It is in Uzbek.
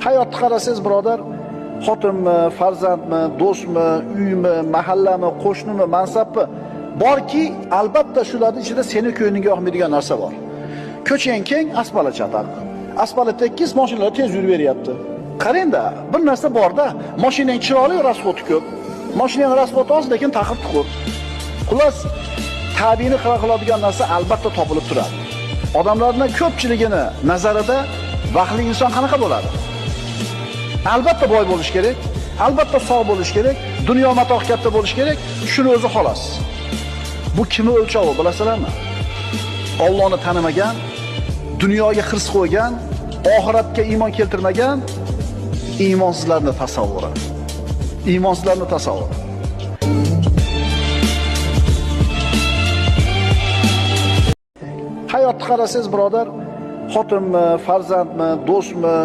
Hayotni qarasangiz, birodar, xotinmi, farzandmi, do'stmi, uymi, mahallami, qo'shnimi, mansabmi borki, albatta shularning ichida seni ko'nglingga yoqmaydigan narsa bor. Ko'chang keng, asfalt chataq. Asfalt tekis, mashinalar tez yurib beryapti. Qarang-da, bir narsa bor-da, mashinang chiroyli, rasxodi ko'p. Mashinang rasxodi oz, lekin taqir-tuqur. Xullas, tabiini xira qiladigan narsa albatta topilib turadi. Odamlarning ko'pchiligini nazarida baxtli inson qanaqa bo'ladi? Albatta boy bo'lish kerak, albatta sog' bo'lish kerak, dunyo matoh katta bo'lish kerak, shuni o'zi xolos. Bu kimni o'lchovi bilasizlarmi? Allohni tanimagan, dunyoga hirs qo'ygan, oxiratga iymon keltirmagan iymonsizlarning tasavvuri. İymonsizlarning tasavvuri. Hayotni qarasangiz, birodar, xotinmi, farzandmi, do'stmi,